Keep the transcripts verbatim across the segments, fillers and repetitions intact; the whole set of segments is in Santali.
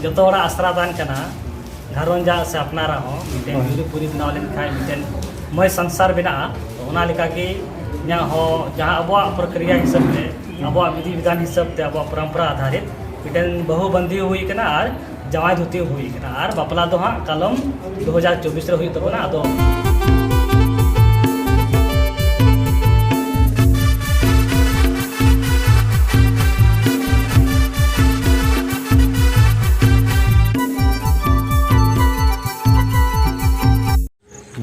ᱡᱚᱛᱚ ᱦᱚᱲᱟᱜ ᱟᱥᱨᱟ ᱛᱟᱦᱮᱱ ᱠᱟᱱᱟ, ᱜᱷᱟᱨᱚᱸᱡᱽ ᱟᱜ ᱥᱮ ᱟᱯᱱᱟᱨᱟᱜ ᱦᱚᱸ ᱢᱤᱫᱴᱮᱱ ᱦᱳᱭ᱾ ᱡᱩᱨᱤᱯᱩᱨᱤ ᱵᱮᱱᱟᱣ ᱞᱮᱱᱠᱷᱟᱱ ᱢᱤᱫᱴᱮᱱ ᱢᱚᱭ ᱥᱚᱝᱥᱟᱨ ᱵᱮᱱᱟᱜᱼᱟ᱾ ᱛᱚ, ᱚᱱᱟ ᱞᱮᱠᱟᱜᱮ ᱤᱧᱟᱹᱜ ᱦᱚᱸ ᱡᱟᱦᱟᱸ ᱟᱵᱚᱣᱟᱜ ᱯᱨᱚᱠᱨᱤᱭᱟ ᱦᱤᱥᱟᱹᱵ ᱛᱮ, ᱟᱵᱚᱣᱟᱜ ᱵᱤᱫᱷᱤ ᱵᱤᱫᱷᱟᱱ ᱦᱤᱥᱟᱹᱵ ᱛᱮ, ᱟᱵᱚᱣᱟᱜ ᱯᱚᱨᱚᱢᱯᱚᱨᱟ ᱟᱫᱷᱟᱨᱤᱛ ᱢᱤᱫᱴᱮᱱ ᱵᱟᱹᱦᱩ ᱵᱟᱸᱫᱤ ᱦᱩᱭ ᱠᱟᱱᱟ ᱟᱨ ᱡᱟᱶᱟᱭ ᱫᱷᱩᱛᱤ ᱦᱩᱭ ᱠᱟᱱᱟ, ᱟᱨ ᱵᱟᱯᱞᱟ ᱫᱚ ᱦᱟᱸᱜ ᱠᱟᱞᱚᱢ ᱫᱩ ᱦᱟᱡᱟᱨ ᱪᱚᱵᱵᱤᱥ ᱨᱮ ᱦᱩᱭᱩᱜ ᱛᱟᱵᱚᱱᱟ᱾ ᱟᱫᱚ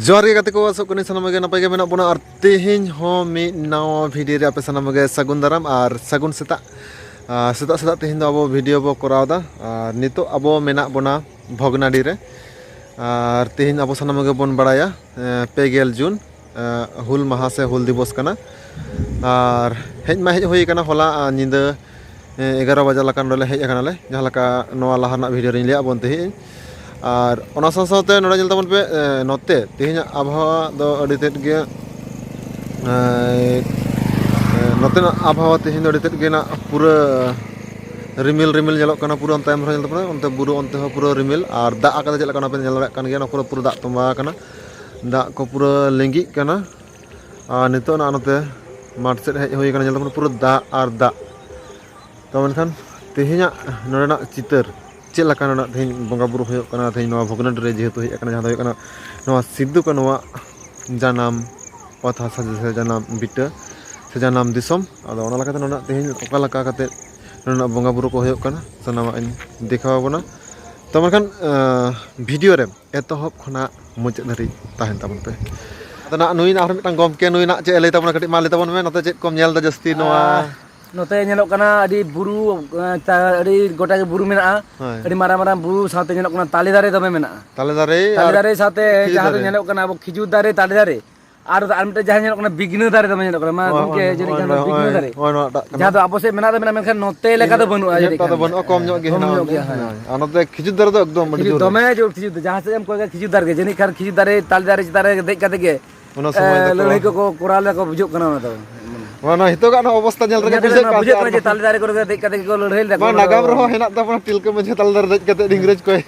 ᱡᱚᱦᱟᱨ ᱜᱮ ᱜᱟᱛᱮ ᱠᱚ, ᱟᱥᱚᱜ ᱠᱟᱹᱱᱟᱹᱧ ᱥᱟᱱᱟᱢ ᱜᱮ ᱱᱟᱯᱟᱭ ᱜᱮ ᱢᱮᱱᱟᱜ ᱵᱚᱱᱟ᱾ ᱟᱨ ᱛᱮᱦᱮᱧ ᱦᱚᱸ ᱢᱤᱫ ᱱᱟᱣᱟ ᱵᱷᱤᱰᱤᱭᱳ ᱨᱮ ᱟᱯᱮ ᱥᱟᱱᱟᱢ ᱜᱮ ᱥᱟᱹᱜᱩᱱ ᱫᱟᱨᱟᱢ ᱟᱨ ᱥᱟᱹᱜᱩᱱ ᱥᱮᱛᱟᱜ᱾ ᱟᱨ ᱥᱮᱛᱟᱜ ᱥᱮᱛᱟᱜ ᱛᱮᱦᱮᱧ ᱫᱚ ᱟᱵᱚ ᱵᱷᱤᱰᱤᱭᱳ ᱵᱚ ᱠᱚᱨᱟᱣ ᱮᱫᱟ᱾ ᱟᱨ ᱱᱤᱛᱚᱜ ᱟᱵᱚ ᱢᱮᱱᱟᱜ ᱵᱚᱱᱟ ᱵᱷᱚᱜᱽᱱᱟᱰᱤ ᱨᱮ᱾ ᱟᱨ ᱛᱮᱦᱮᱧ ᱟᱵᱚ ᱥᱟᱱᱟᱢ ᱜᱮᱵᱚᱱ ᱵᱟᱲᱟᱭᱟ, ᱮ, ᱯᱮ ᱜᱮᱞ ᱡᱩᱱ, ᱮ, ᱦᱩᱞ ᱢᱟᱦᱟ ᱥᱮ ᱦᱩᱞ ᱫᱤᱵᱚᱥ ᱠᱟᱱᱟ᱾ ᱟᱨ ᱦᱮᱡ ᱢᱟ ᱦᱮᱡ ᱦᱩᱭ ᱠᱟᱱᱟ ᱦᱚᱞᱟ, ᱟ, ᱧᱤᱫᱟᱹ ᱮ, ᱮᱜᱟᱨᱚ ᱵᱟᱡᱟ ᱞᱮᱠᱟ ᱱᱚᱰᱮ ᱞᱮ ᱦᱮᱡ ᱟᱠᱟᱱᱟᱞᱮ, ᱡᱟᱦᱟᱸ ᱞᱮᱠᱟ ᱱᱚᱣᱟ ᱞᱟᱦᱟ ᱨᱮᱱᱟᱜ ᱵᱷᱤᱰᱤᱭᱳ ᱨᱮᱧ ᱞᱟᱹᱭᱟᱫ ᱵᱚᱱ ᱛᱟᱦᱮᱸᱫ᱾ ᱟᱨ ᱚᱱᱟ ᱥᱟᱶ ᱥᱟᱶᱛᱮ ᱱᱚᱰᱮ ᱧᱮᱞ ᱛᱟᱵᱚᱱ ᱯᱮ, ᱮ, ᱱᱚᱛᱮ ᱛᱮᱦᱮᱧᱟᱜ ᱟᱵᱚᱦᱟᱣᱟ ᱫᱚ ᱟᱹᱰᱤ ᱛᱮᱫ ᱜᱮ, ᱮ, ᱮ, ᱱᱚᱛᱮᱱᱟᱜ ᱟᱵᱚᱦᱟᱣᱟ ᱛᱮᱦᱮᱧ ᱫᱚ ᱟᱹᱰᱤ ᱛᱮᱫ ᱜᱮ ᱱᱟᱜ ᱯᱩᱨᱟᱹ ᱨᱤᱢᱤᱞ ᱨᱤᱢᱤᱞ ᱧᱮᱞᱚᱜ ᱠᱟᱱᱟ᱾ ᱯᱩᱨᱟᱹ ᱚᱱᱛᱮ ᱛᱟᱭᱚᱢ ᱨᱮ ᱧᱮᱞ ᱛᱟᱵᱚᱱᱟ, ᱚᱱᱛᱮ ᱵᱩᱨᱩ ᱚᱱᱛᱮ ᱦᱚᱸ ᱯᱩᱨᱟᱹ ᱨᱤᱢᱤᱞ, ᱟᱨ ᱫᱟᱜ ᱟᱠᱟᱫᱟ, ᱪᱮᱫ ᱞᱮᱠᱟ ᱚᱱᱟ ᱯᱮ ᱧᱮᱞ ᱫᱟᱲᱮᱭᱟᱜ ᱠᱟᱱ ᱜᱮᱭᱟ, ᱚᱱᱟ ᱯᱩᱨᱟᱹ ᱯᱩᱨᱟᱹ ᱫᱟᱜ ᱛᱚᱸᱵᱟ ᱟᱠᱟᱱᱟ᱾ ᱫᱟᱜ ᱠᱚ ᱯᱩᱨᱟᱹ ᱞᱤᱸᱜᱤᱜ ᱠᱟᱱᱟ᱾ ᱟᱨ ᱱᱤᱛᱚᱜ ᱱᱟᱜ ᱱᱚᱛᱮ ᱢᱟᱴᱷ ᱥᱮᱫ ᱦᱮᱡ ᱦᱩᱭ ᱟᱠᱟᱱᱟ, ᱧᱮᱞ ᱛᱟᱵᱚᱱ ᱯᱩᱨᱟᱹ ᱫᱟᱜ ᱟᱨ ᱫᱟᱜ᱾ ᱛᱚ ᱢᱮᱱᱠᱷᱟᱱ ᱛᱮᱦᱮᱧᱟᱜ ᱱᱚᱰᱮᱱᱟᱜ ᱪᱤᱛᱟᱹᱨ ᱪᱮᱫ ᱞᱮᱠᱟ, ᱱᱚᱰᱮᱱᱟᱜ ᱛᱮᱦᱮᱧ ᱵᱚᱸᱜᱟ ᱵᱩᱨᱩ ᱦᱩᱭᱩᱜ ᱠᱟᱱᱟ, ᱛᱮᱦᱮᱧ ᱱᱚᱣᱟ ᱵᱷᱚᱜᱽᱱᱟᱰᱤ ᱨᱮ ᱡᱮᱦᱮᱛᱩ ᱦᱮᱡ ᱟᱠᱟᱱᱟ, ᱡᱟᱦᱟᱸ ᱫᱚ ᱦᱩᱭᱩᱜ ᱠᱟᱱᱟ ᱱᱚᱣᱟ ᱥᱤᱫᱩ ᱠᱟᱹᱱᱩᱣᱟᱜ ᱡᱟᱱᱟᱢ ᱚᱛ ᱦᱟᱥᱟ ᱥᱮ ᱡᱟᱱᱟᱢ ᱵᱤᱴᱟᱹ ᱥᱮ ᱡᱟᱱᱟᱢ ᱫᱤᱥᱚᱢ᱾ ᱟᱫᱚ ᱚᱱᱟ ᱞᱮᱠᱟᱛᱮ ᱱᱚᱰᱮᱱᱟᱜ ᱛᱮᱦᱮᱧ ᱚᱠᱟ ᱞᱮᱠᱟ ᱠᱟᱛᱮ ᱱᱚᱰᱮᱱᱟᱜ ᱵᱚᱸᱜᱟ ᱵᱩᱨᱩ ᱠᱚ ᱦᱩᱭᱩᱜ ᱠᱟᱱᱟ, ᱥᱟᱱᱟᱢᱟᱜ ᱤᱧ ᱫᱮᱠᱷᱟᱣ ᱟᱵᱚᱱᱟ᱾ ᱛᱚ ᱢᱮᱱᱠᱷᱟᱱ, ᱟᱸ, ᱵᱷᱤᱰᱤᱭᱳ ᱨᱮ ᱮᱛᱚᱦᱚᱵ ᱠᱷᱚᱱᱟᱜ ᱢᱩᱪᱟᱹᱫ ᱫᱷᱟᱹᱨᱤᱡ ᱛᱟᱦᱮᱱ ᱛᱟᱵᱚᱱ ᱯᱮ᱾ ᱟᱫᱚ ᱱᱟᱜ ᱱᱩᱭ ᱱᱟᱜ ᱟᱨ ᱢᱤᱫᱴᱟᱝ ᱜᱚᱢᱠᱮ, ᱱᱩᱭ ᱱᱟᱜ ᱪᱮᱫ ᱮ ᱞᱟᱹᱭ ᱛᱟᱵᱚᱱᱟ, ᱠᱟᱹᱴᱤᱡ ᱢᱟ ᱞᱟᱹᱭ ᱛᱟᱵᱚᱱ ᱢᱮ, ᱱᱚᱛᱮ ᱪᱮᱫ ᱠᱚᱢ ᱧᱮᱞ ᱮᱫᱟ ᱡᱟᱹᱥᱛᱤ ᱱᱚᱣᱟ? ᱟᱦ, ᱱᱚᱛᱮ ᱧᱮᱞᱚᱜ ᱠᱟᱱᱟ ᱟᱹᱰᱤ ᱵᱩᱨᱩ, ᱟᱦ, ᱪᱟ-, ᱟᱹᱰᱤ ᱜᱚᱴᱟ ᱜᱮ ᱵᱩᱨᱩ ᱢᱮᱱᱟᱜᱼᱟ᱾ ᱦᱳᱭ᱾ ᱟᱹᱰᱤ ᱢᱟᱨᱟᱝ ᱢᱟᱨᱟᱝ ᱵᱩᱨᱩ ᱥᱟᱶᱛᱮ ᱧᱮᱞᱚᱜ ᱠᱟᱱᱟ ᱛᱟᱞᱮ ᱫᱟᱨᱮ ᱫᱚᱢᱮ ᱢᱮᱱᱟᱜᱼᱟ᱾ ᱛᱟᱞᱮ ᱫᱟᱨᱮ ᱛᱟᱞᱮ ᱟᱨ ᱫᱟᱨᱮ ᱥᱟᱶᱛᱮ ᱠᱷᱤᱡᱩᱨ ᱡᱟᱦᱟᱸ ᱫᱚ ᱫᱟᱨᱮ᱾ ᱧᱮᱞᱚᱜ ᱠᱟᱱᱟ ᱟᱵᱚ ᱠᱷᱤᱡᱩᱨ ᱫᱟᱨᱮ, ᱛᱟᱞᱮ ᱫᱟᱨᱮ, ᱟᱨ, ᱟᱨ ᱢᱤᱫᱴᱮᱱ ᱡᱟᱦᱟᱸ ᱧᱮᱞᱚᱜ ᱠᱟᱱᱟ ᱵᱤᱜᱽᱱᱟᱹ ᱫᱟᱨᱮ ᱫᱚᱢᱮ ᱧᱮᱞᱚᱜ ᱠᱟᱱᱟ, ᱢᱟ ᱦᱳᱭ, ᱜᱚᱢᱠᱮ ᱦᱳᱭ, ᱡᱟᱹᱱᱤᱡ ᱦᱳᱭ, ᱠᱷᱟᱱ ᱦᱳᱭ, ᱵᱤᱜᱽᱱᱟᱹ ᱫᱟᱨᱮ᱾ ᱦᱳᱭ, ᱱᱚᱣᱟᱴᱟᱜ ᱠᱟᱱᱟ᱾ ᱡᱟᱦᱟᱸ ᱫᱚ ᱟᱵᱚ ᱥᱮᱫ ᱢᱮᱱᱟᱜ ᱫᱚ ᱢᱮᱱᱟᱜᱼᱟ, ᱢᱮᱱᱠᱷᱟᱱ ᱱᱚᱛᱮ ᱞᱮᱠᱟ ᱫᱚ ᱵᱟᱹᱱᱩᱜᱼᱟ, ᱤᱱᱟᱹᱜ ᱡᱟᱹᱱᱤᱡ ᱴᱟ ᱫᱚ ᱠᱷᱟᱱ᱾ ᱵᱟᱹᱱᱩᱜᱼᱟ, ᱠᱚᱢ ᱧᱚᱜ ᱜᱮ ᱠᱚᱢ ᱦᱮᱱᱟᱜᱼᱟ ᱧᱚᱜ ᱚᱱᱛᱮ᱾ ᱜᱮᱭᱟ, ᱦᱮᱸ᱾ ᱦᱮᱸ, ᱟᱨ ᱱᱚᱛᱮ ᱠᱷᱤᱡᱩᱨ ᱫᱟᱨᱮ ᱫᱚ ᱮᱠᱫᱚᱢ ᱟᱹᱰᱤ ᱠᱷᱤᱡᱩᱨ ᱡᱳᱨ᱾ ᱫᱚᱢᱮ ᱡᱳᱨ ᱠᱷᱤᱡᱩᱨ ᱫᱚ, ᱡᱟᱦᱟᱸ ᱥᱮᱫ ᱮᱢ ᱠᱚᱭᱚᱜᱟ ᱠᱷᱤᱡᱩᱨ ᱫᱟᱨᱮ, ᱡᱟᱹᱱᱤᱡ ᱠᱷᱟᱱ ᱠᱷᱤᱡᱩᱨ ᱫᱟᱨᱮ, ᱛᱟᱞᱮ ᱫᱟᱨᱮ ᱪᱮᱛᱟᱱ ᱨᱮ ᱫᱮᱡ ᱠᱟᱛᱮ ᱜᱮ, ᱚᱱᱟ ᱥᱚᱢᱚᱭ ᱮ, ᱫᱚᱠᱚ ᱞᱟᱹᱲᱦᱟᱹᱭ ᱠᱚᱠᱚ ᱠᱚᱨᱟᱣ ᱞᱮᱠᱟ ᱠᱚ ᱵᱩᱡᱷᱟᱹᱜ ᱠᱟᱱᱟ ᱚᱱᱟ ᱫᱚ᱾ ᱱᱚᱣᱟ, ᱱᱚᱣᱟ ᱱᱤᱛᱚᱜᱟᱜ ᱱᱚᱣᱟ ᱚᱵᱚᱥᱛᱟ ᱧᱮᱞ ᱨᱮᱜᱮ ᱱᱚᱣᱟ ᱵᱩᱡᱷᱟᱹᱜ ᱠᱟᱱ ᱵᱩᱡᱷᱟᱹᱜ ᱛᱟᱦᱮᱸᱫ ᱠᱟᱱᱟ ᱡᱮ ᱟᱨ ᱛᱟᱞᱮ ᱫᱟᱨᱮ ᱠᱚᱨᱮ ᱫᱮᱡ ᱠᱟᱛᱮ ᱜᱮᱠᱚ ᱞᱟᱹᱲᱦᱟᱹᱭ ᱞᱮᱫᱟ ᱠᱚ, ᱱᱚᱣᱟ ᱚᱱᱟ ᱫᱚ ᱱᱟᱜᱟᱢ ᱨᱮᱦᱚᱸ ᱦᱮᱱᱟᱜ ᱛᱟᱵᱚᱱᱟ, ᱛᱤᱞᱠᱟᱹ ᱢᱟᱹᱡᱷᱤ ᱛᱟᱞᱮ ᱫᱟᱨᱮ ᱫᱮᱡ ᱠᱟᱛᱮ ᱤᱝᱨᱮᱡᱽ ᱠᱚᱭ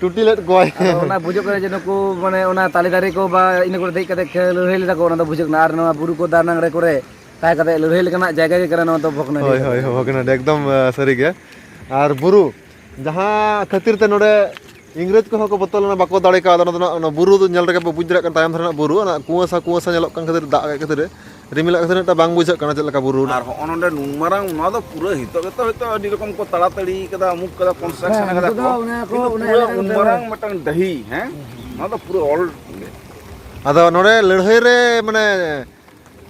ᱴᱩᱴᱤ ᱞᱮᱫ ᱠᱚᱣᱟᱭ᱾ ᱟᱫᱚ ᱚᱱᱟ ᱵᱩᱡᱷᱟᱹᱜ ᱠᱟᱱᱟ ᱡᱮ ᱱᱩᱠᱩ, ᱢᱟᱱᱮ, ᱚᱱᱟ ᱛᱟᱞᱮ ᱫᱟᱨᱮ ᱠᱚ ᱵᱟ ᱤᱱᱟᱹ ᱠᱚᱨᱮ ᱫᱮᱡ ᱠᱟᱛᱮ ᱠᱷᱮ-, ᱞᱟᱹᱲᱦᱟᱹᱭ ᱞᱮᱫᱟ ᱠᱚ, ᱚᱱᱟ ᱫᱚ ᱵᱩᱡᱷᱟᱹᱜ ᱠᱟᱱᱟ᱾ ᱟᱨ ᱱᱚᱣᱟ ᱵᱩᱨᱩ ᱠᱚ ᱫᱟᱱᱟᱝ ᱨᱮ ᱠᱚᱨᱮ ᱛᱟᱦᱮᱸ ᱠᱟᱛᱮ ᱞᱟᱹᱲᱦᱟᱹᱭ ᱞᱮᱠᱟᱱᱟᱜ ᱡᱟᱭᱜᱟ ᱜᱮ ᱠᱟᱱᱟ ᱱᱚᱣᱟ ᱫᱚ ᱵᱷᱚᱜᱽᱱᱟᱰᱤ ᱦᱳᱭ, ᱫᱚ᱾ ᱦᱳᱭ, ᱦᱳᱭ, ᱵᱷᱚᱜᱽᱱᱟᱰᱤ, ᱮᱠᱫᱚᱢ, ᱟᱸ, ᱥᱟᱹᱨᱤ ᱜᱮ᱾ ᱟᱨ ᱵᱩᱨᱩ, ᱡᱟᱦᱟᱸ ᱠᱷᱟᱹᱛᱤᱨ ᱛᱮ ᱱᱚᱰᱮ ᱤᱝᱨᱮᱡᱽ ᱠᱚᱦᱚᱸ ᱠᱚ ᱵᱚᱛᱚᱨ ᱞᱮᱱᱟ, ᱵᱟᱠᱚ ᱫᱟᱲᱮ ᱠᱟᱣᱫᱟ᱾ ᱚᱱᱟ ᱫᱚ ᱱᱟᱜ, ᱚᱱᱟ ᱵᱩᱨᱩ ᱫᱚ ᱧᱮᱞ ᱨᱮᱜᱮ ᱯᱮ ᱵᱩᱡᱽ ᱫᱟᱲᱮᱭᱟᱜ ᱠᱟᱱᱟ, ᱛᱟᱭᱚᱢ ᱫᱷᱟᱨᱮ ᱨᱮᱱᱟᱜ ᱵᱩᱨᱩ, ᱚᱱᱟ ᱠᱩᱣᱟᱹᱥᱟ, ᱠᱩᱣᱟᱹᱥᱟ ᱧᱮᱞᱚᱜ ᱠᱟᱱ ᱠᱷᱟᱹᱛᱤᱨ, ᱫᱟᱜ ᱜᱮᱫ ᱠᱷᱟᱹᱛᱤᱨ, ᱨᱤᱢᱤᱞ ᱟᱜ ᱠᱷᱟᱹᱛᱤᱨ ᱢᱤᱫᱴᱟᱝ ᱵᱟᱝ ᱵᱩᱡᱷᱟᱹᱜ ᱠᱟᱱᱟ ᱪᱮᱫ ᱞᱮᱠᱟ ᱵᱩᱨᱩ᱾ ᱟᱨ ᱦᱚᱸᱜᱼᱚ ᱱᱚᱰᱮ ᱱᱩᱱ ᱢᱟᱨᱟᱝ, ᱱᱚᱣᱟ ᱫᱚ ᱯᱩᱨᱟᱹ ᱦᱤᱛᱚᱜ ᱜᱮᱛᱚ ᱦᱚᱭᱛᱳ ᱟᱹᱰᱤ ᱨᱚᱠᱚᱢ ᱠᱚ ᱛᱟᱲᱟᱛᱟᱲᱤ ᱠᱟᱫᱟ, ᱩᱢᱩᱠ ᱠᱟᱫᱟ, construction ᱦᱮᱸ, ᱠᱟᱫᱟ ᱱᱤᱛᱚᱜ ᱫᱚ ᱠᱚ᱾ ᱚᱱᱟ ᱠᱚ, ᱠᱤᱱᱛᱩ ᱚᱱᱟ ᱯᱩᱨᱟᱹ ᱮᱞᱟᱠᱟ ᱩᱱ ᱫᱚ ᱢᱟᱨᱟᱝ ᱢᱤᱫᱴᱟᱝ ᱰᱟᱹᱦᱤ, ᱦᱮᱸ? ᱱᱚᱣᱟ ᱫᱚ ᱯᱩᱨᱟᱹ ᱚᱞ ᱜᱮ᱾ ᱟᱫᱚ ᱱᱚᱰᱮ ᱞᱟᱹᱲᱦᱟᱹᱭ ᱨᱮ, ᱢᱟᱱᱮ,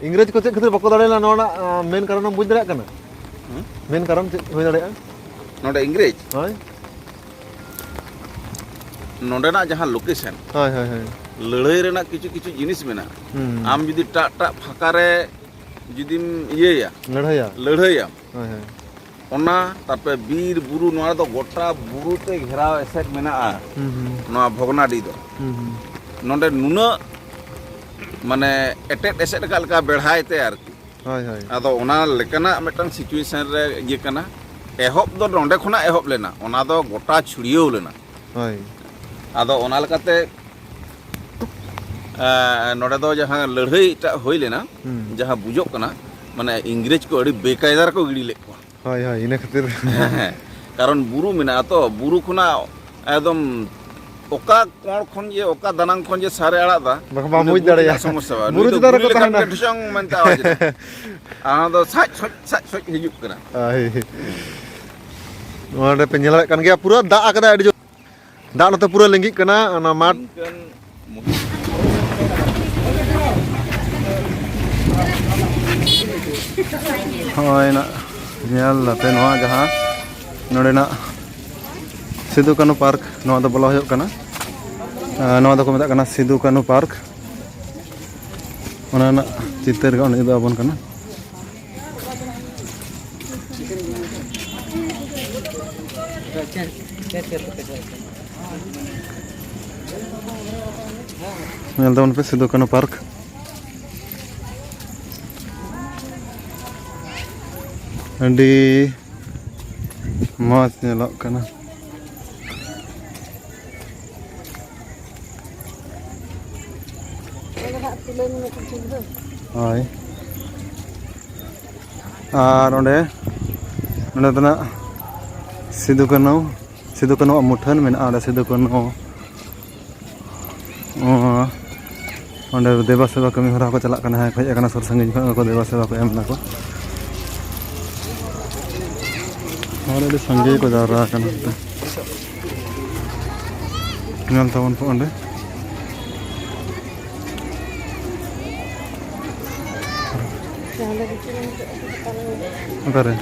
ᱤᱝᱨᱮᱡᱽ ᱠᱚ ᱪᱮᱫ ᱠᱷᱟᱹᱛᱤᱨ ᱵᱟᱠᱚ ᱫᱟᱲᱮ ᱞᱮᱱᱟ, ᱱᱚᱣᱟ ᱨᱮᱱᱟᱜ, ᱟᱸ, ᱢᱮᱱ ᱠᱟᱨᱚᱱ ᱮᱢ ᱵᱩᱡᱽ ᱫᱟᱲᱮᱭᱟᱜ ᱠᱟᱱᱟ? ᱦᱩᱸ? ᱢᱮᱱ ᱠᱟᱨᱚᱱ ᱪᱮᱫ ᱦᱩᱭ ᱫᱟᱲᱮᱭᱟᱜᱼᱟ? ᱱᱚᱰᱮ ᱤᱝᱨᱮᱡᱽ? ᱦᱳᱭ᱾ ᱱᱚᱰᱮᱱᱟᱜ ᱡᱟᱦᱟᱸ location, ᱦᱳᱭ, ᱦᱳᱭ, ᱦᱳᱭ᱾ ᱞᱟᱹᱲᱦᱟᱹᱭ ᱨᱮᱱᱟᱜ ᱠᱤᱪᱷᱩ ᱠᱤᱪᱷᱩ ᱡᱤᱱᱤᱥ ᱢᱮᱱᱟᱜᱼᱟ᱾ ᱦᱩᱸ᱾ ᱟᱢ ᱡᱩᱫᱤ ᱴᱟᱜ ᱴᱟᱜ ᱯᱷᱟᱸᱠᱟ ᱨᱮ ᱡᱩᱫᱤᱢ ᱤᱭᱟᱹᱭᱟ, ᱞᱟᱹᱲᱦᱟᱹᱭᱟ᱾ ᱞᱟᱹᱲᱦᱟᱹᱭᱟᱢ, ᱦᱳᱭ, ᱦᱳᱭ᱾ ᱚᱱᱟ, ᱛᱟᱨᱯᱚᱨᱮ ᱵᱤᱨ ᱵᱩᱨᱩ, ᱱᱚᱣᱟ ᱫᱚ ᱜᱚᱴᱟ ᱵᱩᱨᱩ ᱛᱮ ᱜᱷᱮᱨᱟᱣ ᱮᱥᱮᱫ ᱢᱮᱱᱟᱜᱼᱟ, ᱦᱩᱸ, ᱦᱩᱸ᱾ ᱱᱚᱣᱟ ᱵᱷᱚᱜᱽᱱᱟᱰᱤ ᱫᱚ᱾ ᱦᱩᱸ, ᱦᱩᱸ᱾ ᱱᱚᱰᱮ ᱱᱩᱱᱟᱹᱜ, ᱢᱟᱱᱮ, ᱮᱴᱮᱫ ᱮᱥᱮᱫ ᱟᱠᱟᱫ ᱞᱮᱠᱟ ᱵᱮᱲᱦᱟᱭ ᱛᱮ ᱟᱨᱠᱤ᱾ ᱦᱳᱭ, ᱦᱳᱭ᱾ ᱟᱫᱚ ᱚᱱᱟ ᱞᱮᱠᱟᱱᱟᱜ ᱢᱤᱫᱴᱟᱝ situation ᱨᱮ ᱤᱭᱟᱹ ᱠᱟᱱᱟ᱾ ᱮᱦᱚᱵ ᱫᱚ ᱱᱚᱰᱮ ᱠᱷᱚᱱᱟᱜ ᱮᱦᱚᱵ ᱞᱮᱱᱟ, ᱚᱱᱟ ᱫᱚ ᱜᱚᱴᱟ ᱪᱷᱩᱲᱭᱟᱹᱣ ᱞᱮᱱᱟ᱾ ᱦᱳᱭ᱾ ᱟᱫᱚ ᱚᱱᱟ ᱞᱮᱠᱟᱛᱮ, ᱮᱸ, ᱱᱚᱰᱮ ᱫᱚ ᱡᱟᱦᱟᱸ ᱞᱟᱹᱲᱦᱟᱹᱭ ᱴᱟᱜ ᱦᱩᱭ ᱞᱮᱱᱟ, ᱦᱩᱸ᱾ ᱡᱟᱦᱟᱸ ᱵᱩᱡᱚᱜ ᱠᱟᱱᱟ, ᱢᱟᱱᱮ, ᱤᱝᱨᱮᱡᱽ ᱠᱚ ᱟᱹᱰᱤ ᱵᱮᱠᱟᱭᱫᱟ ᱨᱮᱠᱚ ᱜᱤᱰᱤ ᱞᱮᱫ ᱠᱚᱣᱟ᱾ ᱦᱳᱭ, ᱦᱳᱭ, ᱤᱱᱟᱹ ᱠᱷᱟᱹᱛᱤᱨ᱾ ᱦᱮᱸ, ᱦᱮᱸ᱾ ᱠᱟᱨᱚᱱ ᱵᱩᱨᱩ ᱢᱮᱱᱟᱜᱼᱟ ᱛᱚ, ᱵᱩᱨᱩ ᱠᱷᱚᱱᱟᱜ ᱮᱠᱫᱚᱢ ᱚᱠᱟ ᱠᱚᱬ ᱠᱷᱚᱱ ᱡᱮ ᱚᱠᱟ ᱫᱟᱱᱟᱝ ᱠᱷᱚᱱ ᱡᱮ ᱥᱟᱨᱮ ᱟᱲᱟᱜ ᱫᱟ, ᱵᱟᱠᱷᱟᱱ ᱵᱟᱢ ᱚᱱᱟ ᱵᱩᱡᱽ ᱵᱩᱨᱩ ᱨᱮᱱᱟᱜ ᱫᱟᱲᱮᱭᱟᱜᱼᱟ᱾ ᱥᱚᱢᱚᱥᱥᱟ ᱵᱟᱝ᱾ ᱵᱩᱨᱩ ᱱᱩᱭ ᱫᱚ ᱪᱮᱛᱟᱱ ᱵᱩᱨᱩ ᱨᱮᱠᱚ ᱞᱮᱠᱟᱱ ᱛᱟᱦᱮᱱᱟ᱾ ᱜᱮ ᱰᱷᱮᱥᱚᱝ ᱢᱮᱱᱛᱮ ᱟᱣᱟᱡ ᱮᱫᱟ᱾ ᱟᱨ ᱚᱱᱟ ᱫᱚ ᱥᱟᱡ ᱥᱚᱡ, ᱥᱟᱡ ᱥᱚᱡ ᱦᱤᱡᱩᱜ ᱠᱟᱱᱟ᱾ ᱦᱳᱭ᱾ ᱱᱚᱰᱮ ᱯᱮ ᱧᱮᱞ ᱫᱟᱲᱮᱭᱟᱜ ᱠᱟᱱ ᱜᱮᱭᱟ, ᱯᱩᱨᱟᱹ ᱫᱟᱜ ᱟᱠᱟᱫᱟᱭ ᱟᱹᱰᱤ ᱡᱳᱨ᱾ ᱫᱟᱜ ᱱᱚᱛᱮ ᱯᱩᱨᱟᱹ ᱞᱤᱸᱜᱤᱜ ᱠᱟᱱᱟ, ᱚᱱᱟ ᱢᱟᱴᱷ᱾ ᱦᱳᱭ, ᱱᱟᱜ ᱧᱮᱞ ᱫᱟᱯᱮ ᱱᱚᱣᱟ ᱡᱟᱦᱟᱸ ᱱᱚᱰᱮᱱᱟᱜ ᱥᱤᱫᱩ ᱠᱟᱹᱱᱦᱩ ᱯᱟᱨᱠ, ᱱᱚᱣᱟ ᱫᱚ ᱵᱚᱞᱚ ᱦᱩᱭᱩᱜ ᱠᱟᱱᱟ᱾ ᱟᱨ ᱱᱚᱣᱟ ᱫᱚᱠᱚ ᱢᱮᱛᱟᱜ ᱠᱟᱱᱟ ᱥᱤᱫᱩ ᱠᱟᱹᱱᱦᱩ ᱯᱟᱨᱠ᱾ ᱚᱱᱟ ᱨᱮᱱᱟᱜ ᱪᱤᱛᱟᱹᱨ ᱜᱮ ᱚᱸᱰᱮ ᱩᱫᱩᱜ ᱟᱵᱚᱱ ᱠᱟᱱᱟ᱾ ᱧᱮᱞ ᱛᱟᱵᱚᱱ ᱯᱮ ᱥᱤᱫᱩ ᱠᱟᱹᱱᱦᱩ ᱯᱟᱨᱠ᱾ ᱟᱹᱰᱤ ᱢᱚᱡᱽ ᱧᱮᱞᱚᱜ ᱠᱟᱱᱟ᱾ ᱦᱳᱭ, ᱟᱨ ᱚᱸᱰᱮ, ᱚᱸᱰᱮ ᱫᱚ ᱱᱟᱜ ᱥᱤᱫᱩ ᱠᱟᱹᱱᱦᱩ, ᱥᱤᱫᱩ ᱠᱟᱹᱱᱦᱩᱣᱟᱜ ᱢᱩᱴᱷᱟᱹᱱ ᱢᱮᱱᱟᱜᱼᱟ᱾ ᱚᱸᱰᱮ ᱥᱤᱫᱩ ᱠᱟᱹᱱᱦᱩ, ᱚᱸᱰᱮ ᱫᱮᱵᱟ ᱥᱮᱵᱟ ᱠᱟᱹᱢᱤ ᱦᱚᱨᱟ ᱠᱚ ᱪᱟᱞᱟᱜ ᱠᱟᱱᱟ᱾ ᱦᱮᱡ ᱟᱠᱟᱱᱟ, ᱥᱩᱨ ᱥᱟᱺᱜᱤᱧ ᱠᱷᱚᱱ ᱠᱚ ᱫᱮᱵᱟ ᱥᱮᱵᱟ ᱠᱚ ᱮᱢ ᱫᱟᱠᱚ᱾ ᱦᱚᱲ ᱟᱹᱰᱤ ᱥᱟᱸᱜᱮ ᱠᱚ ᱡᱟᱣᱨᱟ ᱟᱠᱟᱱᱟ᱾ ᱧᱮᱞ ᱛᱟᱵᱚᱱ ᱯᱮ ᱚᱸᱰᱮ᱾ ᱚᱠᱟᱨᱮ?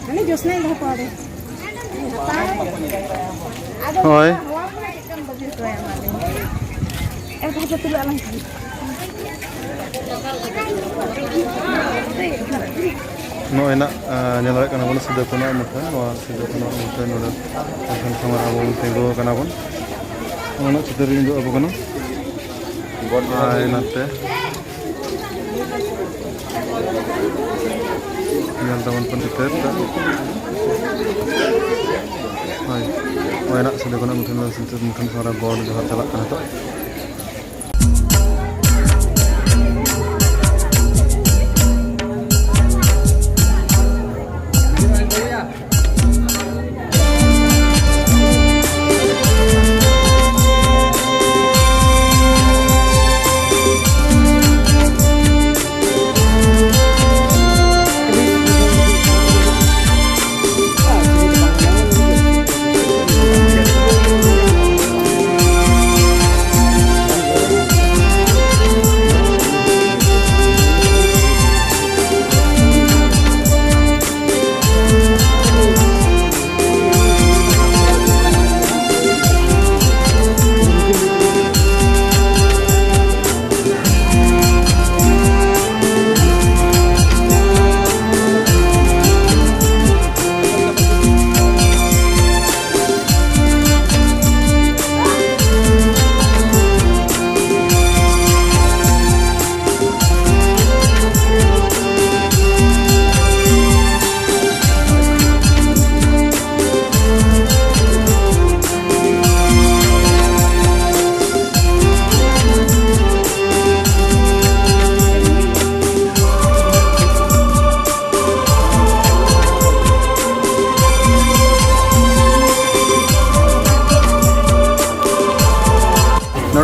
ᱦᱟᱱᱮ ᱡᱳᱥᱱᱟᱭ ᱫᱚᱦᱚ ᱠᱚᱣᱟ ᱨᱮ᱾ ᱦᱳᱭ᱾ ᱮ, ᱵᱷᱟᱡᱟ ᱛᱩᱞᱟᱹᱜ ᱟᱞᱟᱝ ᱠᱷᱟᱱ᱾ ᱱᱚᱜᱼᱚᱭ ᱱᱟᱜ, ᱟ, ᱧᱮᱞ ᱫᱟᱲᱮᱭᱟᱜ ᱠᱟᱱᱟ ᱵᱚᱱ ᱥᱤᱫᱩ ᱠᱟᱹᱱᱦᱩ ᱢᱩᱴᱷᱟᱹᱱ᱾ ᱱᱚᱣᱟ ᱥᱤᱫᱩ ᱠᱟᱹᱱᱦᱩ ᱢᱩᱴᱷᱟᱹᱱ ᱱᱚᱰᱮ ᱢᱩᱴᱷᱟᱹᱱ ᱥᱟᱢᱟᱝ ᱨᱮ ᱟᱵᱚ ᱵᱚᱱ ᱛᱤᱸᱜᱩ ᱟᱠᱟᱱᱟ ᱵᱚᱱ᱾ ᱚᱱᱟ ᱪᱤᱛᱟᱹᱨ ᱤᱧ ᱩᱫᱩᱜ ᱟᱵᱚ ᱠᱟᱱᱟ᱾ ᱟᱨ ᱱᱚᱛᱮ ᱧᱮᱞ ᱛᱟᱵᱚᱱ ᱯᱮ ᱪᱤᱛᱟᱹᱨ ᱴᱟᱜ᱾ ᱦᱳᱭ, ᱦᱳᱭ ᱱᱟᱜ ᱥᱤᱫᱩ ᱠᱟᱹᱱᱦᱩ ᱢᱩᱴᱷᱟᱹᱱ, ᱢᱩᱴᱷᱟᱹᱱ ᱥᱟᱢᱟᱝ ᱨᱮ ᱜᱚᱰ ᱡᱚᱦᱟᱨ ᱪᱟᱞᱟᱜ ᱠᱟᱱᱟ ᱱᱤᱛᱚᱜ᱾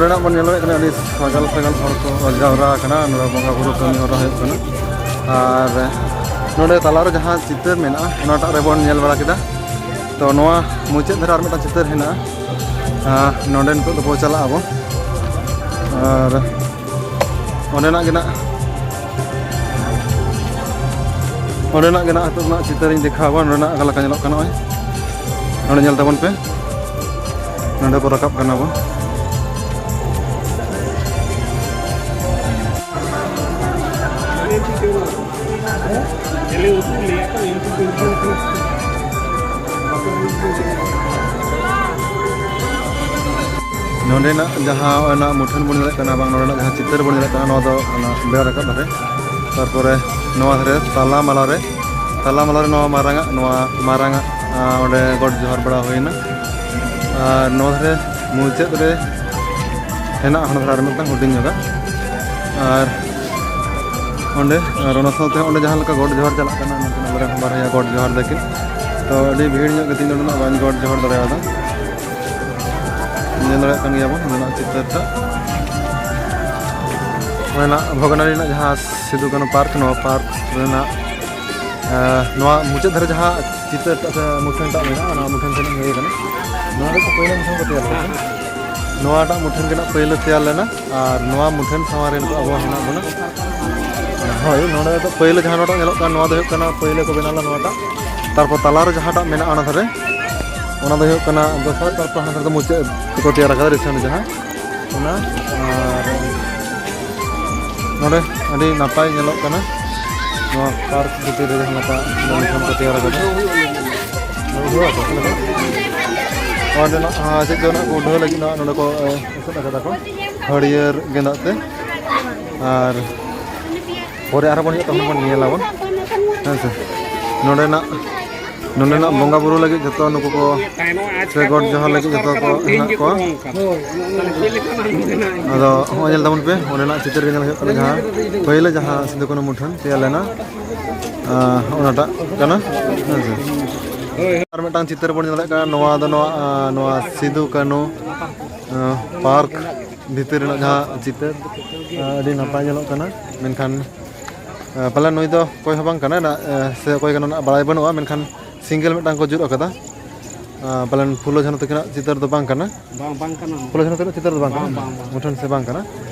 ᱱᱚᱰᱮᱱᱟᱜ ᱵᱚᱱ ᱧᱮᱞ ᱫᱟᱲᱮᱭᱟᱜ ᱠᱟᱱᱟ, ᱟᱹᱰᱤ ᱥᱟᱜᱟᱞ ᱥᱟᱜᱟᱞ ᱦᱚᱲ ᱠᱚ ᱡᱟᱣᱨᱟ ᱟᱠᱟᱱᱟ᱾ ᱱᱚᱰᱮ ᱵᱚᱸᱜᱟ ᱵᱩᱨᱩ ᱠᱟᱹᱢᱤ ᱦᱚᱨᱟ ᱦᱩᱭᱩᱜ ᱠᱟᱱᱟ᱾ ᱟᱨ ᱱᱚᱰᱮ ᱛᱟᱞᱟᱨᱮ ᱡᱟᱦᱟᱸ ᱪᱤᱛᱟᱹᱨ ᱢᱮᱱᱟᱜᱼᱟ, ᱚᱱᱟᱴᱟᱜ ᱨᱮᱵᱚᱱ ᱧᱮᱞ ᱵᱟᱲᱟ ᱠᱮᱫᱟ᱾ ᱛᱚ, ᱱᱚᱣᱟ ᱢᱩᱪᱟᱹᱫ ᱫᱷᱟᱨᱮ ᱟᱨ ᱢᱤᱫᱴᱟᱝ ᱪᱤᱛᱟᱹᱨ ᱦᱮᱱᱟᱜᱼᱟ᱾ ᱟᱨ ᱱᱚᱰᱮ ᱱᱤᱛᱚᱜ ᱫᱚᱵᱚ ᱪᱟᱞᱟᱜ ᱟᱵᱚ᱾ ᱟᱨ ᱚᱸᱰᱮᱱᱟᱜ ᱜᱮ ᱱᱟᱜ, ᱚᱸᱰᱮᱱᱟᱜ ᱜᱮ ᱱᱟᱜ ᱱᱤᱛᱚᱜ ᱱᱟᱜ ᱪᱤᱛᱟᱹᱨᱤᱧ ᱫᱮᱠᱷᱟᱣᱟ᱾ ᱱᱚᱰᱮᱱᱟᱜ ᱚᱠᱟ ᱞᱮᱠᱟ ᱧᱮᱞᱚᱜ ᱠᱟᱱᱟ, ᱱᱚᱜᱼᱚᱭ ᱱᱚᱰᱮ ᱧᱮᱞ ᱛᱟᱵᱚᱱ ᱯᱮ, ᱱᱚᱰᱮ ᱵᱚ ᱨᱟᱠᱟᱵ ᱠᱟᱱᱟ ᱵᱚ᱾ ᱱᱚᱰᱮᱱᱟᱜ ᱡᱟᱦᱟᱸ ᱚᱱᱟ ᱢᱩᱴᱷᱟᱹᱱ ᱵᱚᱱ ᱧᱮᱞᱮᱫ ᱠᱟᱱᱟ, ᱵᱟᱝ, ᱱᱚᱰᱮᱱᱟᱜ ᱡᱟᱦᱟᱸ ᱪᱤᱛᱟᱹᱨ ᱵᱚᱱ ᱧᱮᱞᱮᱫ ᱠᱟᱱᱟ, ᱱᱚᱣᱟ ᱫᱚ ᱚᱱᱟ ᱵᱮᱲᱟ ᱨᱟᱠᱟᱵ ᱫᱷᱟᱨᱮ᱾ ᱛᱟᱨᱯᱚᱨᱮ ᱱᱚᱣᱟ ᱫᱷᱟᱨᱮ ᱛᱟᱞᱟ ᱢᱟᱞᱟ ᱨᱮ, ᱛᱟᱞᱟ ᱢᱟᱞᱟ ᱨᱮ ᱱᱚᱣᱟ ᱢᱟᱨᱟᱝᱟᱜ, ᱱᱚᱣᱟ ᱢᱟᱨᱟᱝᱟᱜ, ᱟᱸ, ᱚᱸᱰᱮ ᱜᱚᱰ ᱡᱚᱦᱟᱨ ᱵᱟᱲᱟ ᱦᱩᱭᱱᱟ᱾ ᱟᱨ ᱱᱚᱣᱟ ᱫᱷᱟᱨᱮ ᱢᱩᱪᱟᱹᱫ ᱨᱮ ᱦᱮᱱᱟᱜᱼᱟ, ᱦᱟᱱᱟ ᱫᱷᱟᱨᱮ ᱟᱨ ᱢᱤᱫᱴᱟᱝ ᱦᱩᱰᱤᱧ ᱧᱚᱜᱟᱜ᱾ ᱟᱨ ᱚᱸᱰᱮ, ᱟᱨ ᱚᱱᱟ ᱥᱟᱶᱛᱮ ᱚᱸᱰᱮ ᱡᱟᱦᱟᱸ ᱞᱮᱠᱟ ᱜᱚᱰ ᱡᱚᱦᱟᱨ ᱪᱟᱞᱟᱜ ᱠᱟᱱᱟ, ᱢᱮᱱᱠᱷᱟᱱ ᱟᱞᱮ ᱨᱮᱱ ᱵᱟᱨᱭᱟ ᱜᱚᱰ ᱡᱚᱦᱟᱨ ᱫᱟᱹᱠᱤᱱ᱾ ᱛᱚ, ᱟᱹᱰᱤ ᱵᱷᱤᱲ ᱧᱚᱜ ᱜᱮᱛᱤᱧ ᱱᱚᱰᱮᱱᱟᱜ, ᱵᱟᱹᱧ ᱜᱚᱰ ᱡᱚᱦᱟᱨ ᱫᱟᱲᱮᱭᱟᱫᱟ᱾ ᱧᱮᱞ ᱫᱟᱲᱮᱭᱟᱜ ᱠᱟᱱ ᱜᱮᱭᱟ ᱵᱚᱱ ᱚᱸᱰᱮᱱᱟᱜ ᱪᱤᱛᱟᱹᱨ ᱴᱟᱜ᱾ ᱚᱸᱰᱮᱱᱟᱜ ᱵᱷᱚᱜᱽᱱᱟᱰᱤ ᱨᱮᱱᱟᱜ ᱡᱟᱦᱟᱸ ᱥᱤᱫᱩ ᱠᱟᱹᱱᱦᱩ ᱯᱟᱨᱠ, ᱱᱚᱣᱟ ᱯᱟᱨᱠ ᱨᱮᱱᱟᱜ, ᱮᱸ, ᱱᱚᱣᱟ ᱢᱩᱪᱟᱹᱫ ᱫᱷᱟᱨᱮ ᱡᱟᱦᱟᱸ ᱪᱤᱛᱟᱹᱨ ᱴᱟᱜ ᱥᱮ ᱢᱩᱴᱷᱟᱹᱱ ᱴᱟᱜ ᱢᱮᱱᱟᱜᱼᱟ, ᱚᱱᱟ ᱢᱩᱴᱷᱟᱹᱱ ᱴᱷᱮᱱ ᱤᱧ ᱦᱮᱡ ᱟᱠᱟᱱᱟ᱾ ᱱᱚᱣᱟ ᱫᱚ ᱯᱳᱭᱞᱳ ᱢᱩᱴᱷᱟᱹᱱ ᱠᱚ ᱛᱮᱭᱟᱨ ᱞᱮᱫᱟ᱾ ᱱᱚᱣᱟᱴᱟᱜ ᱢᱩᱴᱷᱟᱹᱱ ᱜᱮ ᱱᱟᱜ ᱯᱳᱭᱞᱳ ᱛᱮᱭᱟᱨ ᱞᱮᱱᱟ, ᱟᱨ ᱱᱚᱣᱟ ᱢᱩᱴᱷᱟᱹᱱ ᱥᱟᱢᱟᱝ ᱨᱮ ᱱᱤᱛᱚᱜ ᱟᱵᱚ ᱦᱮᱱᱟᱜ ᱵᱚᱱᱟ᱾ ᱦᱳᱭ, ᱱᱚᱰᱮ ᱫᱚ ᱯᱳᱭᱞᱳ ᱡᱟᱦᱟᱸ ᱱᱚᱣᱟᱴᱟᱜ ᱧᱮᱞᱚᱜ ᱠᱟᱱᱟ, ᱱᱚᱣᱟ ᱫᱚ ᱦᱩᱭᱩᱜ ᱠᱟᱱᱟ ᱯᱳᱭᱞᱳ ᱠᱚ ᱵᱮᱱᱟᱣ ᱞᱮᱫᱟ ᱱᱚᱣᱟᱴᱟᱜ᱾ ᱛᱟᱨᱯᱚᱨ ᱛᱟᱞᱟᱨᱮ ᱡᱟᱦᱟᱸᱴᱟᱜ ᱢᱮᱱᱟᱜᱼᱟ ᱚᱱᱟ ᱫᱷᱟᱨᱮ, ᱚᱱᱟ ᱫᱚ ᱦᱩᱭᱩᱜ ᱠᱟᱱᱟ ᱫᱚᱥᱟᱨ, ᱛᱟᱨᱯᱚᱨ ᱦᱟᱱᱟ ᱫᱷᱟᱨᱮ ᱫᱚ ᱢᱩᱪᱟᱹᱫ ᱛᱮᱠᱚ ᱛᱮᱭᱟᱨ ᱟᱠᱟᱫᱟ ᱨᱤᱥᱟᱱ ᱡᱟᱦᱟᱸ ᱚᱱᱟ᱾ ᱟᱨ ᱱᱚᱰᱮ ᱟᱹᱰᱤ ᱱᱟᱯᱟᱭ ᱧᱮᱞᱚᱜ ᱠᱟᱱᱟ ᱱᱚᱣᱟ ᱯᱟᱨᱠ ᱵᱷᱤᱛᱤᱨ ᱨᱮ ᱡᱟᱦᱟᱸ ᱞᱮᱠᱟ ᱢᱩᱴᱷᱟᱹᱱ ᱠᱚ ᱛᱮᱭᱟᱨ ᱟᱠᱟᱫᱟ᱾ ᱱᱚᱰᱮᱱᱟᱜ, ᱟᱨ ᱪᱮᱫ ᱪᱚ ᱱᱟᱜ ᱠᱚ ᱩᱰᱷᱟᱹᱣ ᱞᱟᱹᱜᱤᱫ ᱱᱟᱜ ᱱᱚᱰᱮ ᱠᱚ, ᱮ, ᱮᱥᱮᱫ ᱟᱠᱟᱫᱟ ᱠᱚ ᱦᱟᱹᱨᱭᱟᱹᱲ ᱜᱮᱸᱫᱟᱜ ᱛᱮ᱾ ᱟᱨ ᱯᱚᱨᱮ ᱟᱨᱦᱚᱸ ᱵᱚᱱ ᱦᱤᱡᱩᱜᱼᱟ, ᱛᱚᱠᱷᱚᱱ ᱵᱚᱱ ᱧᱮᱞᱟᱵᱚᱱ, ᱦᱮᱸ ᱥᱮ᱾ ᱱᱚᱰᱮᱱᱟᱜ, ᱱᱚᱰᱮᱱᱟᱜ ᱵᱚᱸᱜᱟ ᱵᱩᱨᱩ ᱞᱟᱹᱜᱤᱫ ᱡᱚᱛᱚ ᱱᱩᱠᱩ ᱠᱚ, ᱥᱮ ᱜᱚᱰ ᱡᱚᱦᱟᱨ ᱞᱟᱹᱜᱤᱫ ᱡᱚᱛᱚ ᱠᱚ ᱦᱮᱱᱟᱜ ᱠᱚᱣᱟ᱾ ᱟᱫᱚ ᱦᱚᱸᱜᱼᱚᱭ ᱧᱮᱞ ᱛᱟᱵᱚᱱ ᱯᱮ, ᱚᱸᱰᱮᱱᱟᱜ ᱪᱤᱛᱟᱹᱨ ᱜᱮ ᱧᱮᱞ ᱦᱩᱭᱩᱜ ᱠᱟᱱᱟ, ᱡᱟᱦᱟᱸ ᱯᱟᱹᱦᱤᱞ ᱡᱟᱦᱟᱸ ᱥᱤᱫᱩ ᱠᱟᱹᱱᱦᱩ ᱢᱩᱴᱷᱟᱹᱱ ᱛᱮᱭᱟᱨ ᱞᱮᱱᱟ, ᱟᱸ, ᱚᱱᱟᱴᱟᱜ ᱠᱟᱱᱟ, ᱦᱮᱸ ᱥᱮ᱾ ᱟᱨ ᱢᱤᱫᱴᱟᱝ ᱪᱤᱛᱟᱹᱨ ᱵᱚᱱ ᱧᱮᱞ ᱫᱟᱲᱮᱭᱟᱜ ᱠᱟᱱᱟ, ᱱᱚᱣᱟ ᱫᱚ ᱱᱚᱣᱟ, ᱟᱸ, ᱱᱚᱣᱟ ᱥᱤᱫᱩ ᱠᱟᱹᱱᱦᱩ, ᱟᱸ, ᱯᱟᱨᱠ᱾ ᱵᱷᱤᱛᱤᱨ ᱨᱮᱱᱟᱜ ᱡᱟᱦᱟᱸ ᱪᱤᱛᱟᱹᱨ, ᱟᱹᱰᱤ ᱱᱟᱯᱟᱭ ᱧᱮᱞᱚᱜ ᱠᱟᱱᱟ᱾ ᱢᱮᱱᱠᱷᱟᱱ ᱯᱟᱞᱮᱱ ᱱᱩᱭ ᱫᱚ ᱚᱠᱚᱭ ᱦᱚᱸ ᱵᱟᱝ ᱠᱟᱱᱟᱭ, ᱥᱮ ᱚᱠᱚᱭ ᱠᱟᱱᱟ ᱚᱱᱟ ᱵᱟᱲᱟᱭ ᱵᱟᱹᱱᱩᱜᱼᱟ᱾ ᱢᱮᱱᱠᱷᱟᱱ ᱥᱤᱝᱜᱮᱞ ᱢᱤᱫᱴᱟᱝ ᱠᱚ ᱡᱩᱛ ᱟᱠᱟᱫᱟ᱾ ᱯᱟᱞᱮᱱ ᱯᱷᱩᱞᱳ ᱡᱷᱟᱱᱳ ᱛᱟᱹᱠᱤᱱᱟᱜ ᱪᱤᱛᱟᱹᱨ ᱫᱚ ᱵᱟᱝ ᱠᱟᱱᱟ᱾ ᱵᱟᱝ, ᱵᱟᱝ ᱠᱟᱱᱟ᱾ ᱯᱷᱩᱞᱳ ᱡᱷᱟᱱᱳ ᱛᱟᱹᱠᱤᱱᱟᱜ ᱪᱤᱛᱟᱹᱨ ᱫᱚ ᱵᱟᱝ ᱠᱟᱱᱟ᱾ ᱵᱟᱝ, ᱵᱟᱝ᱾ ᱢᱩᱴᱷᱟᱹᱱ ᱥᱮ ᱵᱟᱝ ᱠᱟᱱᱟ᱾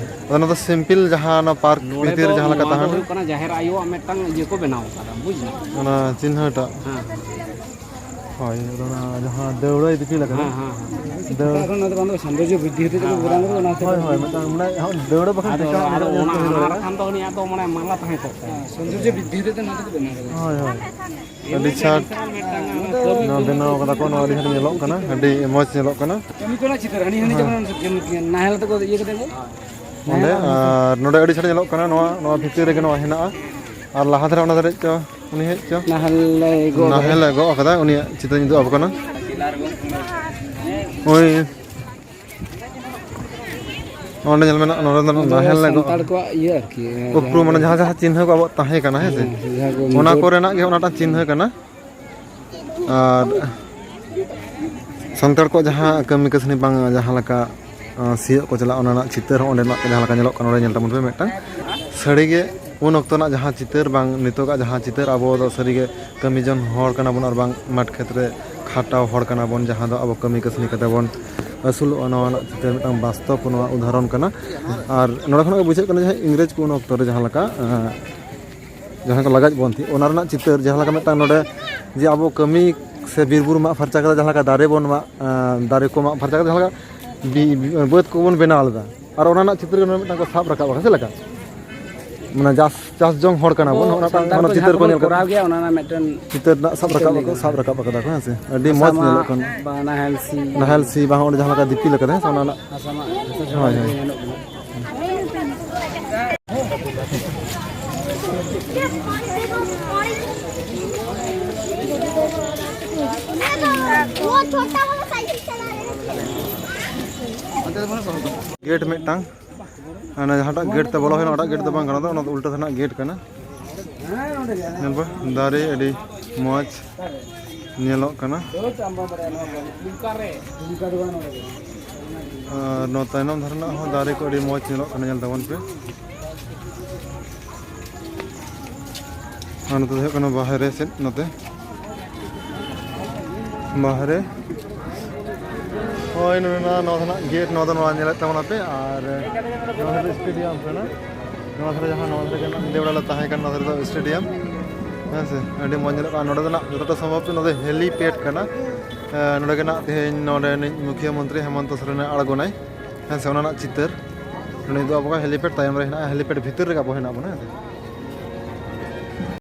ᱟᱫᱚ ᱱᱚᱣᱟ ᱫᱚ ᱥᱤᱢᱯᱤᱞ ᱡᱟᱦᱟᱸ ᱚᱱᱟ ᱯᱟᱨᱠ ᱱᱚᱰᱮ ᱵᱷᱤᱛᱤᱨ ᱫᱚ ᱡᱟᱦᱟᱸ ᱞᱮᱠᱟ ᱱᱚᱣᱟ ᱫᱚ ᱛᱟᱦᱮᱱᱟ᱾ ᱦᱩᱭᱩᱜ ᱠᱟᱱᱟ ᱡᱟᱦᱮᱨ ᱟᱭᱳᱣᱟᱜ ᱢᱤᱫᱴᱟᱝ ᱤᱭᱟᱹ ᱠᱚ ᱵᱮᱱᱟᱣ ᱟᱠᱟᱫᱟ, ᱵᱩᱡᱽ ᱮᱱᱟ? ᱚᱱᱟ ᱪᱤᱱᱦᱟᱹᱴᱟᱜ᱾ ᱦᱮᱸ᱾ ᱦᱳᱭ, ᱟᱫᱚ ᱚᱱᱟ ᱡᱟᱦᱟᱸ ᱫᱟᱹᱣᱲᱟᱹᱭ ᱫᱤᱯᱤᱞ ᱟᱠᱟᱫᱟ᱾ ᱦᱮᱸ, ᱦᱮᱸ, ᱦᱮᱸ᱾ ᱫᱟᱹᱣ- ᱮᱴᱟᱜ ᱠᱷᱚᱱ ᱚᱱᱟ ᱫᱚ ᱵᱟᱝ ᱫᱚ ᱥᱚᱱᱫᱚᱨᱡᱚ ᱵᱨᱤᱫᱽᱫᱷᱤ ᱦᱚᱛᱮᱡ ᱛᱮ ᱦᱮᱸ, ᱵᱚᱨᱟᱝ ᱠᱟᱫᱟ, ᱚᱱᱟ ᱦᱚᱛᱮᱡ ᱦᱳᱭ, ᱛᱮ ᱦᱳᱭ, ᱢᱤᱫᱴᱟᱝ ᱢᱟᱱᱮ ᱫᱟᱹᱣᱲᱟᱹ ᱵᱟᱠᱷᱟᱱ ᱟᱫᱚ, ᱴᱮᱠᱟᱣ ᱟᱫᱚ ᱨᱮᱱᱟᱜ ᱚᱱᱟ, ᱡᱟᱹᱥᱛᱤ ᱚᱱᱟ ᱦᱩᱭ ᱫᱟᱲᱮᱭᱟᱜᱼᱟ᱾ ᱞᱮᱠᱷᱟᱱ ᱫᱚ ᱩᱱᱤᱭᱟᱜ ᱫᱚ ᱢᱟᱱᱮ ᱢᱟᱞᱟ ᱛᱟᱦᱮᱸ ᱠᱚᱜ ᱛᱟᱭᱟ᱾ ᱦᱮᱸ, ᱥᱚᱱᱫᱚᱨᱡᱚ ᱵᱨᱤᱫᱽᱫᱷᱤ ᱦᱚᱛᱮᱡ ᱛᱮ ᱱᱚᱣᱟ ᱫᱚᱠᱚ ᱵᱮᱱᱟᱣ ᱠᱟᱫᱟ᱾ ᱦᱳᱭ, ᱦᱳᱭ᱾ ᱟᱹᱰᱤ ᱪᱷᱟᱴ᱾ ᱱᱚᱣᱟ ᱵᱮᱱᱟᱣ ᱠᱟᱫᱟ ᱠᱚ, ᱱᱚᱣᱟ ᱟᱹᱰᱤ ᱪᱷᱟᱴ ᱧᱮᱞᱚᱜ ᱠᱟᱱᱟ, ᱟᱹᱰᱤ ᱢᱚᱡᱽ ᱧᱮᱞᱚᱜ ᱠᱟᱱᱟ᱾ ᱠᱟᱹᱢᱤ ᱠᱚᱨᱮᱱᱟᱜ ᱪᱤᱛᱟᱹᱨ, ᱦᱟᱹᱱᱤ, ᱦᱟᱹᱱᱤ ᱦᱮᱸ᱾ ᱡᱮᱢᱚᱱ ᱱᱟᱦᱮᱞ ᱛᱮᱠᱚ ᱤᱭᱟᱹ ᱠᱟᱛᱮ ᱠᱚ ᱚᱸᱰᱮ, ᱟᱨ ᱱᱚᱰᱮ ᱟᱹᱰᱤ ᱪᱷᱟᱴ ᱧᱮᱞᱚᱜ ᱠᱟᱱᱟ, ᱱᱚᱣᱟ, ᱱᱚᱣᱟ ᱵᱷᱤᱛᱤᱨ ᱨᱮᱜᱮ ᱱᱚᱣᱟ ᱦᱮᱱᱟᱜᱼᱟ᱾ ᱟᱨ ᱞᱟᱦᱟ ᱫᱷᱟᱨᱮ ᱚᱱᱟ ᱫᱷᱟᱨᱮ ᱪᱚ, ᱩᱱᱤ ᱦᱮᱡ ᱪᱚ᱾ ᱱᱟᱦᱮᱞ ᱞᱮ ᱜᱚᱜ ᱱᱟᱦᱮᱞ ᱞᱮ ᱜᱚᱜ ᱟᱠᱟᱫᱟ, ᱩᱱᱤᱭᱟᱜ ᱪᱤᱛᱟᱹᱨ ᱧᱤᱫᱟᱹ ᱟᱵᱚ ᱠᱟᱱᱟ᱾ ᱳᱭ᱾ ᱱᱚᱰᱮ ᱧᱮᱞ ᱢᱮ, ᱱᱚᱰᱮ ᱫᱚ ᱱᱚᱣᱟ ᱫᱚ ᱱᱟᱦᱮᱞ ᱞᱮ ᱜᱚᱜ-, ᱥᱟᱱᱛᱟᱲ ᱠᱚᱣᱟᱜ ᱤᱭᱟᱹ ᱟᱨᱠᱤ, ᱩᱯᱨᱩᱢ, ᱡᱟᱦᱟᱸ ᱢᱟᱱᱮ ᱫᱚ ᱡᱟᱦᱟᱸ ᱡᱟᱦᱟᱸ ᱪᱤᱱᱦᱟᱹ ᱠᱚ ᱟᱵᱚᱣᱟᱜ ᱛᱟᱦᱮᱸ ᱠᱟᱱᱟ, ᱦᱮᱸ ᱥᱮ? ᱦᱮᱸ, ᱡᱟᱦᱟᱸ ᱠᱚ ᱚᱱᱟ ᱢᱩᱫᱟᱹ ᱠᱚᱨᱮᱱᱟᱜ ᱜᱮ ᱚᱱᱟᱴᱟᱜ ᱪᱤᱱᱦᱟᱹ ᱠᱟᱱᱟ᱾ ᱟᱨ ᱥᱟᱱᱛᱟᱲ ᱠᱚᱣᱟᱜ ᱡᱟᱦᱟᱸ ᱠᱟᱹᱢᱤ ᱠᱟᱹᱥᱱᱤ ᱵᱟᱝ, ᱡᱟᱦᱟᱸ ᱞᱮᱠᱟ, ᱟᱸ, ᱥᱤᱭᱳᱜ ᱠᱚ ᱪᱟᱞᱟᱜ, ᱚᱱᱟ ᱨᱮᱱᱟᱜ ᱪᱤᱛᱟᱹᱨ ᱦᱚᱸ ᱚᱸᱰᱮᱱᱟᱜ ᱡᱟᱦᱟᱸ ᱞᱮᱠᱟ ᱧᱮᱞᱚᱜ ᱠᱟᱱᱟ, ᱚᱸᱰᱮ ᱧᱮᱞ ᱛᱟᱵᱚᱱ ᱯᱮ ᱢᱤᱫᱴᱟᱝ᱾ ᱥᱟᱹᱨᱤᱜᱮ ᱩᱱ ᱚᱠᱛᱚ ᱨᱮᱱᱟᱜ ᱡᱟᱦᱟᱸ ᱪᱤᱛᱟᱹᱨ ᱵᱟᱝ ᱱᱤᱛᱚᱜᱟᱜ ᱡᱟᱦᱟᱸ ᱪᱤᱛᱟᱹᱨ, ᱟᱵᱚ ᱫᱚ ᱥᱟᱹᱨᱤᱜᱮ ᱠᱟᱹᱢᱤ ᱡᱚᱝ ᱦᱚᱲ ᱠᱟᱱᱟ ᱵᱚᱱ ᱟᱨ ᱵᱟᱝ ᱢᱟᱴᱷ ᱠᱷᱮᱛ ᱨᱮ ᱠᱷᱟᱴᱟᱣ ᱦᱚᱲ ᱠᱟᱱᱟ ᱵᱚᱱ, ᱡᱟᱦᱟᱸ ᱫᱚ ᱟᱵᱚ ᱠᱟᱹᱢᱤ ᱠᱟᱹᱥᱱᱤ ᱠᱟᱛᱮ ᱵᱚᱱ ᱟᱹᱥᱩᱞᱚᱜᱼᱟ᱾ ᱱᱚᱣᱟ ᱨᱮᱱᱟᱜ ᱪᱤᱛᱟᱹᱨ ᱢᱤᱫᱴᱟᱝ ᱵᱟᱥᱛᱚᱵ ᱱᱚᱣᱟ ᱩᱫᱟᱦᱚᱨᱚᱱ ᱠᱟᱱᱟ᱾ ᱟᱨ ᱱᱚᱰᱮ ᱠᱷᱚᱱᱟᱜ ᱜᱮ ᱵᱩᱡᱷᱟᱹᱜ ᱠᱟᱱᱟ ᱡᱮ ᱤᱝᱨᱮᱡᱽ ᱠᱚ ᱩᱱ ᱚᱠᱛᱚ ᱨᱮ ᱡᱟᱦᱟᱸ ᱞᱮᱠᱟ, ᱮᱸ, ᱡᱟᱦᱟᱸ ᱠᱚ ᱞᱟᱜᱟᱡ ᱵᱚᱱ ᱛᱟᱦᱮᱸᱫ, ᱚᱱᱟ ᱨᱮᱱᱟᱜ ᱪᱤᱛᱟᱹᱨ ᱡᱟᱦᱟᱸ ᱞᱮᱠᱟ ᱢᱤᱫᱴᱟᱝ ᱱᱚᱰᱮ ᱡᱮ ᱟᱵᱚ ᱠᱟᱹᱢᱤ ᱥᱮ ᱵᱤᱨ ᱵᱩᱨᱩ ᱢᱟᱜ ᱯᱷᱟᱨᱪᱟ ᱠᱟᱛᱮ ᱡᱟᱦᱟᱸ ᱞᱮᱠᱟ ᱫᱟᱨᱮ ᱵᱚᱱ ᱢᱟᱜ, ᱮᱸ, ᱫᱟᱨᱮ ᱠᱚ ᱢᱟᱜ ᱯᱷᱟᱨᱪᱟ ᱠᱟᱛᱮ ᱡᱟᱦᱟᱸ ᱞᱮᱠᱟ ᱵᱤ-, ᱵᱤ-, ᱵᱟᱹᱫᱽ ᱠᱚᱵᱚᱱ ᱵᱮᱱᱟᱣ ᱞᱮᱫᱟ, ᱟᱨ ᱚᱱᱟ ᱨᱮᱱᱟᱜ ᱪᱤᱛᱟᱹᱨ ᱜᱮ ᱱᱚᱰᱮ ᱢᱤᱫᱴᱟᱝ ᱠᱚ ᱥᱟᱵ ᱨᱟᱠᱟᱵ ᱟᱠᱟᱫᱟ᱾ ᱪᱮᱫ ᱞᱮᱠᱟ? ᱢᱟᱱᱮ ᱪᱟᱥ, ᱪᱟᱥ ᱡᱚᱝ ᱦᱚᱲ ᱠᱟᱱᱟ ᱵᱚᱱ, ᱟᱵᱚ ᱱᱚᱜᱼᱚ ᱱᱚᱝᱠᱟᱱ ᱥᱟᱱᱛᱟᱲ ᱚᱱᱟ ᱠᱚ ᱪᱤᱛᱟᱹᱨ ᱡᱟᱦᱟᱸ ᱠᱚ ᱠᱚᱵᱚᱱ ᱧᱮᱞ ᱠᱟᱛᱮ ᱠᱚᱨᱟᱣ ᱜᱮᱭᱟ, ᱚᱱᱟ ᱨᱮᱱᱟᱜ ᱢᱤᱫᱴᱮᱱ ᱪᱤᱛᱟᱹᱨ ᱨᱮᱱᱟᱜ ᱥᱟᱵ ᱪᱤᱛᱟᱹᱨ ᱨᱟᱠᱟᱵ ᱞᱮᱠᱟ᱾ ᱟᱠᱚ, ᱥᱟᱵ ᱨᱟᱠᱟᱵ ᱟᱠᱟᱫᱟ ᱠᱚ, ᱦᱮᱸ ᱥᱮ? ᱟᱹᱰᱤ ᱦᱟᱥᱟ ᱢᱚᱡᱽ ᱢᱟᱜ ᱧᱮᱞᱚᱜ ᱠᱟᱱᱟ᱾ ᱵᱟ ᱱᱟᱦᱮᱞ ᱥᱤ᱾ ᱱᱟᱦᱮᱞ ᱥᱤ ᱵᱟᱝ, ᱚᱸᱰᱮ ᱡᱟᱦᱟᱸ ᱞᱮᱠᱟ ᱫᱤᱯᱤᱞ ᱟᱠᱟᱫᱟ, ᱦᱮᱸ ᱥᱮ? ᱚᱱᱟ ᱨᱮᱱᱟᱜ ᱦᱟᱥᱟ ᱢᱟᱜ, ᱦᱟᱥᱟ ᱦᱳᱭ, ᱦᱳᱭ᱾ ᱧᱮᱞᱚᱜ ᱠᱟᱱᱟ᱾ वो छोटा वाला साइकिल चला रहे हैं। ᱜᱮᱴ ᱢᱤᱫᱴᱟᱝ, ᱚᱱᱟ ᱡᱟᱦᱟᱸᱴᱟᱜ ᱜᱮᱴ ᱛᱮ ᱵᱚᱞᱚ ᱦᱩᱭᱱᱟ, ᱚᱱᱟᱴᱟᱜ ᱜᱮᱴ ᱫᱚ ᱵᱟᱝ ᱠᱟᱱᱟ, ᱚᱱᱟ ᱫᱚ ᱩᱞᱴᱟᱹ ᱫᱷᱟᱨᱮᱱᱟᱜ ᱜᱮᱴ ᱠᱟᱱᱟ᱾ ᱧᱮᱞ ᱯᱮ, ᱫᱟᱨᱮ ᱟᱹᱰᱤ ᱢᱚᱡᱽ ᱧᱮᱞᱚᱜ ᱠᱟᱱᱟ᱾ ᱟᱨ ᱱᱚᱣᱟ ᱛᱟᱭᱱᱚᱢ ᱫᱷᱟᱨᱮ ᱨᱮᱱᱟᱜ ᱦᱚᱸ ᱫᱟᱨᱮ ᱠᱚ ᱟᱹᱰᱤ ᱢᱚᱡᱽ ᱧᱮᱞᱚᱜ ᱠᱟᱱᱟ, ᱧᱮᱞ ᱛᱟᱵᱚᱱ ᱯᱮ᱾ ᱟᱨ ᱱᱚᱛᱮ ᱫᱚ ᱦᱩᱭᱩᱜ ᱠᱟᱱᱟ ᱵᱟᱦᱨᱮ ᱥᱮᱫ, ᱱᱚᱛᱮ ᱵᱟᱦᱨᱮ᱾ ᱦᱳᱭ, ᱱᱚᱰᱮ ᱱᱚᱣᱟ, ᱱᱚᱣᱟ ᱫᱚ ᱱᱟᱜ ᱜᱮᱴ, ᱱᱚᱣᱟ ᱫᱚ ᱱᱚᱣᱟ ᱧᱮᱞᱮᱫ ᱛᱟᱵᱚᱱᱟᱯᱮ᱾ ᱟᱨ ᱱᱚᱣᱟ ᱫᱚ ᱥᱴᱮᱰᱤᱭᱟᱢ ᱠᱟᱱᱟ᱾ ᱱᱚᱣᱟ ᱫᱷᱟᱨᱮ ᱡᱟᱦᱟᱸ, ᱱᱚᱣᱟ ᱫᱷᱟᱨᱮ ᱜᱮ ᱱᱟᱜ ᱧᱤᱫᱟᱹ ᱵᱮᱲᱟ ᱞᱮ ᱛᱟᱦᱮᱸ ᱠᱟᱱᱟ, ᱱᱚᱣᱟ ᱫᱷᱟᱨᱮ ᱫᱚ ᱥᱴᱮᱰᱤᱭᱟᱢ᱾ ᱦᱮᱸ ᱥᱮ, ᱟᱹᱰᱤ ᱢᱚᱡᱽ ᱧᱮᱞᱚᱜ ᱠᱟᱱᱟ᱾ ᱱᱚᱰᱮ ᱫᱚ ᱱᱟᱜ ᱡᱚᱛᱚᱴᱟ ᱥᱚᱢᱵᱷᱚᱵ ᱱᱚᱰᱮ ᱦᱮᱞᱤᱯᱮᱰ ᱠᱟᱱᱟ᱾ ᱮ, ᱱᱚᱰᱮ ᱜᱮ ᱱᱟᱜ ᱛᱮᱦᱮᱧ ᱱᱚᱰᱮ ᱨᱤᱱᱤᱡ ᱢᱩᱠᱷᱤᱭᱟᱹ ᱢᱚᱱᱛᱨᱤ ᱦᱮᱢᱚᱱᱛᱚ ᱥᱚᱨᱮᱱᱮ ᱟᱬᱜᱚᱱᱟᱭ᱾ ᱦᱮᱸ ᱥᱮ, ᱚᱱᱟ ᱨᱮᱱᱟᱜ ᱪᱤᱛᱟᱹᱨ᱾ ᱱᱚᱰᱮ ᱫᱚ ᱟᱵᱚ ᱦᱮᱞᱤᱯᱮᱰ ᱛᱟᱭᱚᱢ ᱨᱮ ᱦᱮᱱᱟᱜᱼᱟ, ᱦᱮᱞᱤᱯᱮᱰ ᱵᱷᱤᱛᱤᱨ ᱨᱮᱜᱮ ᱟᱵᱚ ᱦᱮᱱᱟᱜ ᱵᱚᱱᱟ, ᱦᱮᱸ ᱥᱮ᱾